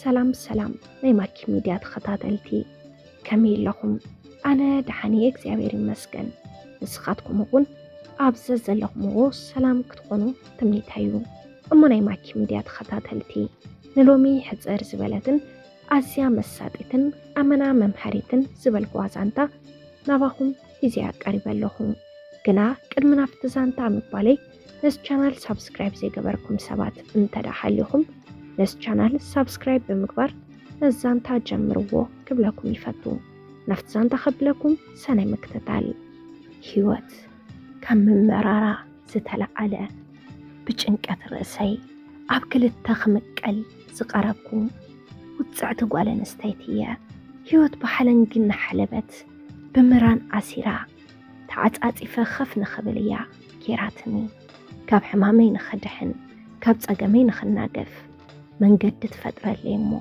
ሰላም ሰላም ናይ ማኪ ሚድያ ተኸታተልቲ፣ ከመይ ኣለኹም? ኣነ ደሓን እየ እግዚኣብሔር ይመስገን። ንስኻትኩም እውን ኣብ ዘዘለኹምዎ ሰላም ክትኾኑ ትምኒተይ እዩ። እሞ ናይ ማኪ ሚድያ ተኸታተልቲ፣ ንሎሚ ሕፅር ዝበለትን ኣዝያ መሳጢትን ኣመና መምሃሪትን ዝበልኩዋ ዛንታ ናባኹም ሒዘያ ቀሪበ ኣለኹ። ግና ቅድሚ ናብቲ ዛንታ ምባለይ ነዚ ቻናል ሳብስክራይብ ዘይገበርኩም ሰባት እንተ ደኣ ሃሊኹም ነዚ ቻናል ሳብስክራይብ ብምግባር ነዚ ዛንታ ጀምርዎ ክብለኩም ይፈቱ። ናብቲ ዛንታ ከብለኩም ሰናይ ምክትታል። ህይወት ካብ ምመራራ ዝተለዓለ ብጭንቀት ርእሰይ ኣብ ክልተ ክምቀል ዝቐረብኩ ውፅዕቲ ጓል ኣንስተይቲ እየ። ህይወት ብሓለንጊ እናሓለበት ብምራን ኣሲራ ተዓፃፂፈ ኸፍ ንኽብል እያ ጌራትኒ። ካብ ሕማመይ ንኽድሕን ካብ ፀገመይ ንኽናገፍ መንገዲ ትፈጥረለይ እሞ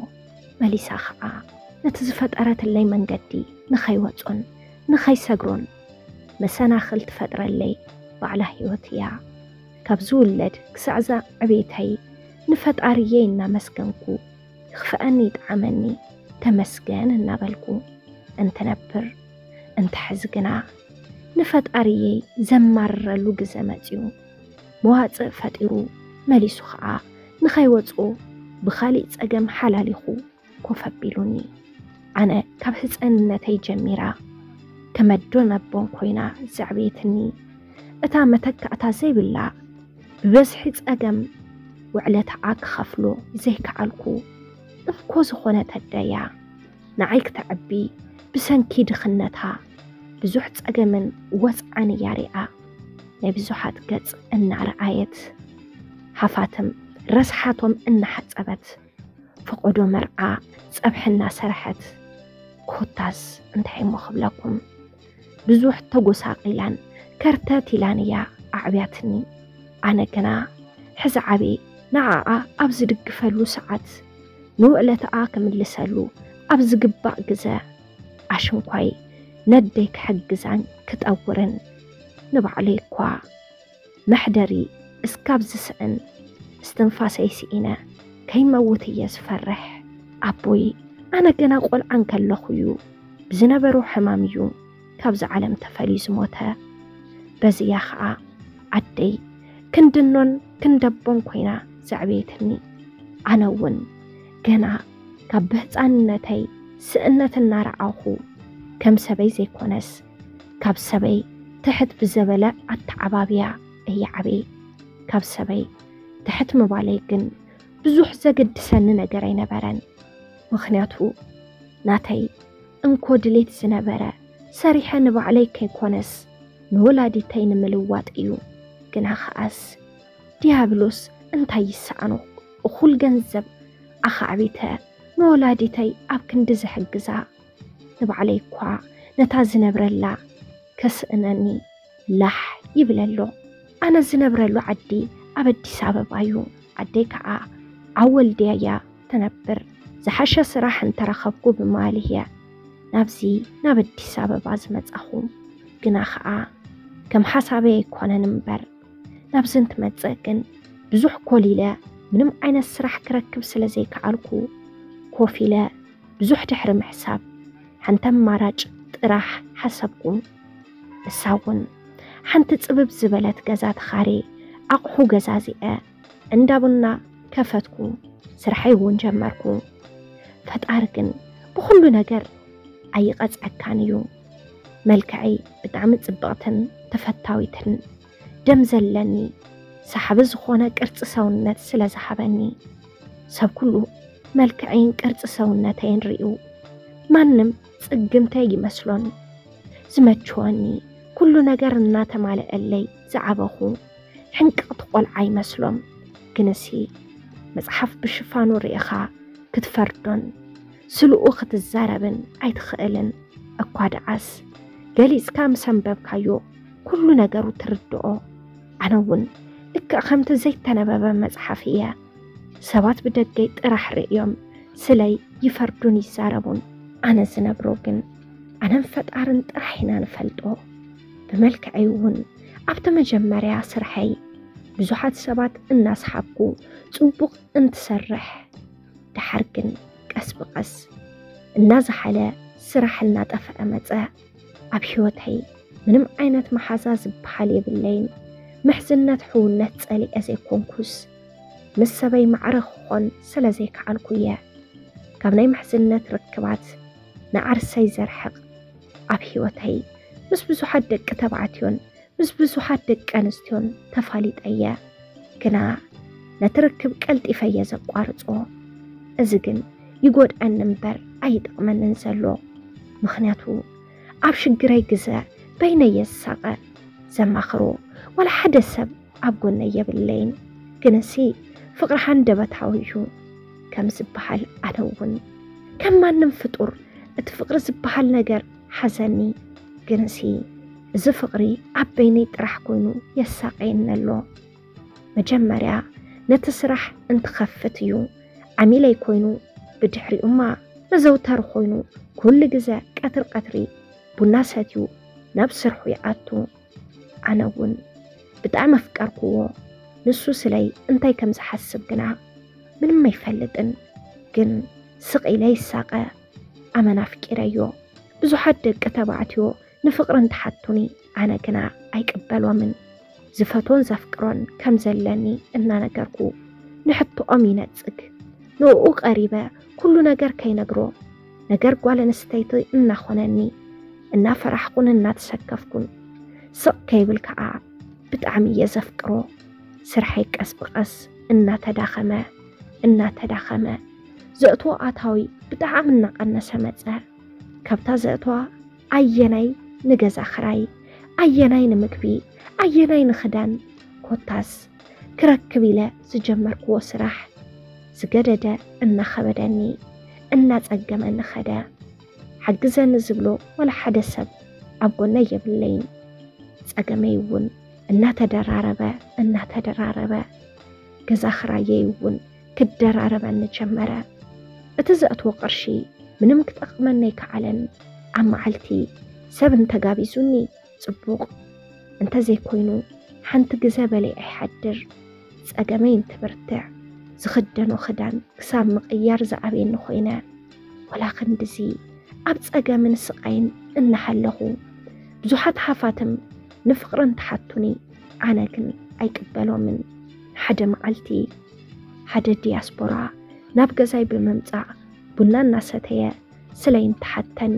መሊሳ ኸዓ ነቲ ዝፈጠረትለይ መንገዲ ንኸይወጾን ንኸይሰግሮን መሰናኽል ትፈጥረለይ ባዕላ ህይወት እያ። ካብ ዝውለድ ክሳዕ ዕቤተይ ንፈጣሪየይ እናመስገንኩ ይኽፍኣኒ ይጥዓመኒ ተመስገን እናበልኩ እንትነብር እንተ ሕዚ ግና ንፈጣሪየይ ዘማርረሉ ግዘ መፅዩ። መዋፅእ ፈጢሩ መሊሱ ኸዓ ንኸይወፅኡ ብኻሊእ ፀገም ሓላሊኹ ኮፍ ኣቢሉኒ። ኣነ ካብ ህፀንነተይ ጀሚራ ከመዶ ነቦን ኮይና ዘዕበየትኒ እታ መተካእታ ዘይብላ ብበዝሒ ፀገም ውዕለታኣ ክኸፍሎ ዘይከኣልኩ እንኮ ዝኾነት ኣደያ ንዓይ ክተዕቢ ብሰንኪ ድኽነታ ብዙሕ ፀገምን ወፅዓን እያ ሪኣ ናይ ብዙሓት ገፅ እናረኣየት ሃፋትም ረስሓቶም እናሓፀበት ፈቆዶ መርዓ ፀብሒ እናሰርሐት ኮታስ እንታይ እሞ ክብለኩም ብዙሕ ተጎሳቒላን ከርተት ኢላን እያ ኣዕብያትኒ። ኣነ ግና ሕዚ ዓብየ ንዓኣ ኣብ ዝድግፈሉ ሰዓት ንውዕለታኣ ክምልሰሉ ኣብ ዝግባእ ግዘ ኣሽንኳይ ነደይ ክሕግዛን ክጠውርን ንባዕለይ እኳ መሕደሪ እስካብ ዝስእን እስትንፋሰይ ስኢነ ከይመውት እየ ዝፈርሕ። ኣቦይ ኣነ ገና ቆልዓ እንከለኹ እዩ ብዝነበሮ ሕማም እዩ ካብዚ ዓለም ተፈልዩ ዝሞተ። በዚያ ኸዓ ዓደይ ክንድኖን ክንደቦን ኮይና ዘዕበየትኒ። ኣነ እውን ገና ካብ ብህፃንነተይ ስእነት እናረኣኹ ከም ሰበይ ዘይኮነስ ካብ ሰበይ ትሕት ብዘበለ ኣተዓባብያ እየ ዓብየ። ካብ ሰበይ ትሕት ምባለይ ግን ብዙሕ ዘገድሰኒ ነገር ኣይነበረን። ምኽንያቱ ናተይ እንኮ ድሌት ዝነበረ ሰሪሐ ንባዕለይ ከይኮነስ ንወላዲተይ ንምልዋጥ እዩ። ግና ኸኣስ ዲያብሎስ እንታይ ይሰኣኖ? እኹል ገንዘብ ኣኻዕቢተ ንወላዲተይ ኣብ ክንዲ ዝሕግዛ ንባዕለይ እኳ ነታ ዝነብረላ ከስእነኒ ላሕ ይብል ኣሎ። ኣነ ዝነብረሉ ዓዲ ኣብ ኣዲስ ኣበባ እዩ። ኣደይ ከዓ ኣብ ወልድያ እያ ትነብር። ዝሓሸ ስራሕ እንተረኸብኩ ብምባል እየ ናብዚ ናብ ኣዲስ ኣበባ ዝመፃኹ። ግና ከዓ ከም ሓሳበይ ኣይኮነን እምበር ናብዚ እንትመፅእ ግን ብዙሕ ኮሊለ ምንም ዓይነት ስራሕ ክረክብ ስለ ዘይከኣልኩ ኮፍ ኢለ ብዙሕ ድሕሪ ምሕሳብ ሓንቲ ኣማራጭ ጥራሕ ሓሰብኩ። ንሳ እውን ሓንቲ ፅብብ ዝበለት ገዛ ተኻርየ ኣቑሑ ገዛዚዐ እንዳ ቡና ከፈትኩ። ስርሐይ እውን ጀመርኩ። ፈጣሪ ግን ብኹሉ ነገር ኣይቐፅዐካን እዩ። መልክዐይ ብጣዕሚ ፅብቕትን ተፈታዊትን ደም ዘለኒ ሰሓቢ ዝኾነ ቅርፂ ሰውነት ስለ ዝሃበኒ ሰብ ኩሉ መልክዐይን ቅርፂ ሰውነተይን ሪኡ ማንም ፅግምተይ ይመስሎን ዝመችወኒ ኩሉ ነገር እናተማልአለይ ዝዓበኹ ሕንቅቕቲ ቆልዓ ይመስሎም። ግንሲ መፅሓፍ ብሽፋኑ ርኢኻ ክትፈርዶን ስልኡ ክትዛረብን ኣይትኽእልን እኳ ደኣስ ገሊፅካ ምስ ኣንበብካዮ ኩሉ ነገሩ ትርድኦ። ኣነ እውን ልክዕ ከምቲ ዘይተነበበ መፅሓፍ እየ። ሰባት ብደገይ ጥራሕ ርእዮም ስለይ ይፈርዱን ይዛረቡን። ኣነ ዝነብሮ ግን ኣነን ፈጣርን ጥራሕ ኢና ንፈልጦ። ብመልክዐይ እውን ኣብቲ መጀመርያ ስርሐይ ብዙሓት ሰባት እናስሓብኩ ፅቡቕ እንትሰርሕ ደሓር ግን ቀስ ብቐስ እናዝሓለ ስራሕ እናጠፍአ መጸ። ኣብ ህይወተይ ምንም ዓይነት መሓዛ ዝበሃል የብለይን። ምሕዝነት ሕውነት ጸሊኤ ዘይኮንኩስ፣ ምስ ሰበይ ማዕረ ክኾን ስለ ዘይከኣልኩ እየ። ካብ ናይ ምሕዝነት ርክባት ንዓርሰይ ዘርሕቕ። ኣብ ህይወተይ ምስ ብዙሓት ደቂ ተባዕትዮን ምስ ብዙሓት ደቂ ኣንስትዮን ተፋሊጠ እየ። ግና ነቲ ርክብ ቀልጢፈ እየ ዘቋርጾ። እዚ ግን ይጎድኣኒ እምበር ኣይጠቕመንን ዘሎ። ምኽንያቱ ኣብ ሽግረይ ግዘ በይነይ እየ ዝሳቐ። ዘማኽሮ ዋላ ሓደ ሰብ ኣብ ጎነይ የብለይን። ግንሲ ፍቕሪ ሃንደበታዊ እዩ ከም ዝበሃል፣ ኣነ እውን ከም ማንም ፍጡር እቲ ፍቕሪ ዝበሃል ነገር ሓዘኒ። ግንሲ እዚ ፍቕሪ ኣብ በይነይ ጥራሕ ኮይኑ የሳቐየኒ ኣሎ። መጀመርያ ነቲ ስራሕ እንትኸፍት እዩ ዓሚለይ ኮይኑ፣ ብድሕሪኡማ መዘውተሪ ኮይኑ፣ ኩሉ ግዘ ቀትሪ ቀትሪ ቡና ሰትዩ ናብ ስርሑ ይኣቱ። ኣነ እውን ብጣዕሚ ኣፍቀርኩዎ። ንሱ ስለይ እንታይ ከም ዝሓስብ ግና ምንም ኣይፈልጥን። ግን ስቕ ኢለ ይሳቐ። ኣመና ኣፍቂረዮ። ብዙሓት ደቂ ተባዕትዮ ንፍቕሪ እንትሓቱኒ፣ ኣነ ግና ኣይቅበሎምን። ዝፈትዎን ዘፍቅሮን ከም ዘለኒ እናነገርኩ ንሕቶኦም ይነጽግ። ንእኡ ቀሪበ ኩሉ ነገር ከይነግሮ፣ ነገር ጓል ኣንስተይቲ እናኾነኒ፣ እናፈራሕኩን እናተሰከፍኩን፣ ስቕ ከይብል ከኣ ብጣዕሚ እየ ዘፍቅሮ። ስርሐይ ቀስ ብቐስ እናተዳኸመ፣ እናተዳኸመ፣ ዘእትዎ ኣታዊ ብጣዕሚ እናቐነሰ መጸ። ካብታ ዘእትዋ ኣየናይ ንገዛ ክራይ፣ ኣየናይ ንምግቢ፣ ኣየናይ ንኽዳን፣ ኮታስ ክረክብ ኢለ ዝጀመርክዎ ስራሕ ዝገደደ እናኸበደኒ፣ እናጸገመኒ ኸደ። ሓግዘኒ ዝብሎ ዋላ ሓደ ሰብ ኣብ ጎነይ የብለይን። ጸገመይ እውን እናተደራረበ፣ እናተደራረበ፣ ገዛ ክራየይ እውን ክደራረበኒ ጀመረ። እቲ ዘእትዎ ቅርሺ ምንም ክጠቕመኒ ኣይከኣለን። ኣብ መዓልቲ ሰብ እንተጋቢዙኒ ጽቡቕ፣ እንተዘይኮይኑ ሓንቲ ግዘ በሊዐ ይሓድር። ጸገመይ እንትብርትዕ ዝኽደኖ ክዳን ክሳብ ምቕያር ዝኣብየኒ ኮይነ። ወላ ክንድዚ ኣብ ጸገምን ስቓይን እናሃለኹ፣ ብዙሓት ሃፋትም ንፍቕሪ እንትሓቱኒ፣ ኣነ ግን ኣይቅበሎምን። ሓደ መዓልቲ ሓደ ዲያስፖራ ናብ ገዛይ ብምምጻእ ቡና እናሰተየ ስለይ እንትሓተኒ፣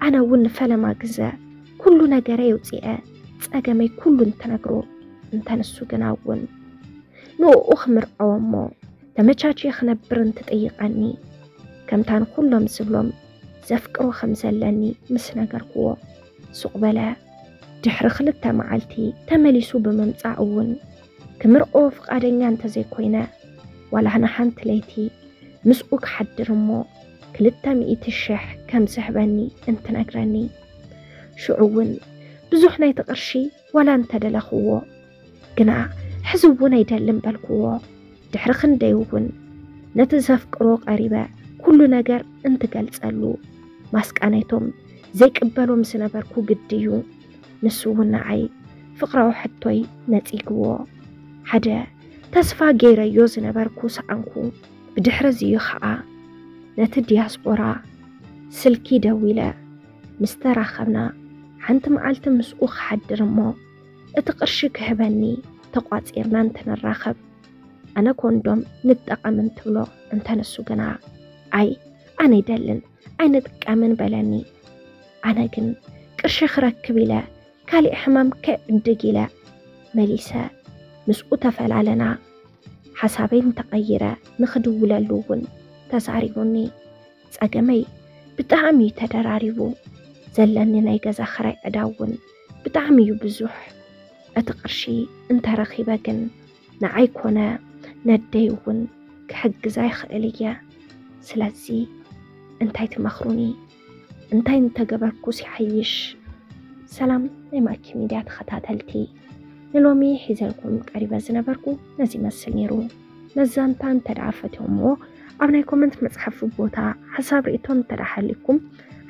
ኣነ እውን ንፈለማ ግዘ ኩሉ ነገረይ ኣውጺኤ ጸገመይ ኩሉ እንትነግሮ፣ እንተ ንሱ ግና እውን ንእኡ ክምርዐዎ እሞ ተመቻችየ ክነብር እንትጥይቐኒ፣ ከምታ ንኹሎም ዝብሎም ዘፍቅሮ ከም ዘለኒ ምስ ነገርክዎ፣ ሱቕ በለ። ድሕሪ ክልተ መዓልቲ ተመሊሱ ብምምጻእ እውን ክምርዖ ፍቓደኛ እንተዘይኮይነ፣ ዋላ ንሓንቲ ለይቲ ምስኡ ክሓድር እሞ ክልተ ሚእቲ ሽሕ ከም ዝህበኒ እንትነግረኒ፣ ሽዑ እውን ብዙሕ ናይቲ ቅርሺ ዋላ እንተደለኽዎ፣ ግና ሕዚ እውን ኣይደልን በልክዎ። ድሕሪ ክንደይ እውን ነቲ ዘፍቅሮ ቀሪበ ኩሉ ነገር እንትገልጸሉ፣ ማስቃ ናይቶም ዘይቅበሎም ዝነበርኩ ግዲ እዩ። ንሱ እውን ንዓይ ፍቕራዊ ሕቶይ ነጺግዎ። ሓደ ተስፋ ገይረዮ ዝነበርኩ ሰኣንኩ። ብድሕሪ እዚ እዩ ኸኣ ነቲ ዲያስፖራ ስልኪ ደዊለ ምስ ተራኸብና፣ ሓንቲ መዓልቲ ምስኡ ክሓድር እሞ እቲ ቅርሺ ክህበኒ ተቋጺርና እንትንራኸብ፣ ኣነ ኮንዶም ንጠቐም እንትብሎ፣ እንተ ንሱ ግና፣ ኣይ፣ ኣነ ኣይደልን ኣይንጥቀምን በለኒ። ኣነ ግን ቅርሺ ክረክብ ኢለ ካሊእ ሕማም ከዕድግ ኢለ መሊሰ። ምስኡ ተፈላለና። ሓሳበይ እንተቐይረ ንኽድውለሉ እውን ተዛሪቡኒ። ጸገመይ ብጣዕሚ እዩ ተደራሪቡ። ዘለኒ ናይ ገዛ ኽራይ ዕዳ እውን ብጣዕሚ እዩ ብዙሕ። እቲ ቅርሺ እንተረኺበ ግን ንዓይ ኮነ ነደይ እውን ክሕግዛ ይኽእል እየ። ስለዚ እንታይ ትመኽሩኒ? እንታይ እንተገበርኩስ ይሓይሽ? ሰላም ናይ ማኪ ሚድያ ተኸታተልቲ፣ ንሎሚ ሒዘልኩም ቀሪበ ዝነበርኩ ነዚ ይመስል ነይሩ። ነዚ ዛንታ እንተ ደኣ ፈትዮምዎ፣ ኣብ ናይ ኮመንት መጽሓፊ ቦታ ሓሳብ ርእይቶን እንተ ደኣ ሃልይኩም፣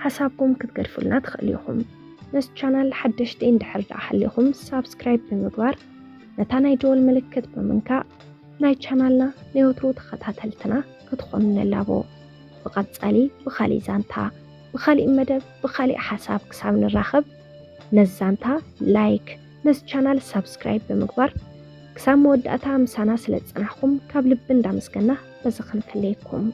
ሓሳብኩም ክትገድፉልና ትኽእሉ ኢኹም። ነዚ ቻናል ሓደሽቲ እንድሕር ደኣ ሃሊኹም፣ ሳብስክራይብ ብምግባር፣ ነታ ናይ ደወል ምልክት ብምንካእ፣ ናይ ቻናልና ናይ ወትሩ ተኸታተልትና ክትኾኑ ንላቦ። ብቐጻሊ ብኻሊእ ዛንታ፣ ብኻሊእ መደብ፣ ብኻሊእ ሓሳብ ክሳብ ንራኸብ፣ ነዚ ዛንታ ላይክ፣ ነዚ ቻናል ሳብስክራይብ ብምግባር ክሳብ መወዳእታ ምሳና ስለ ዝጸናሕኩም ካብ ልቢ እንዳመስገና በዚ ክንፍለየኩም።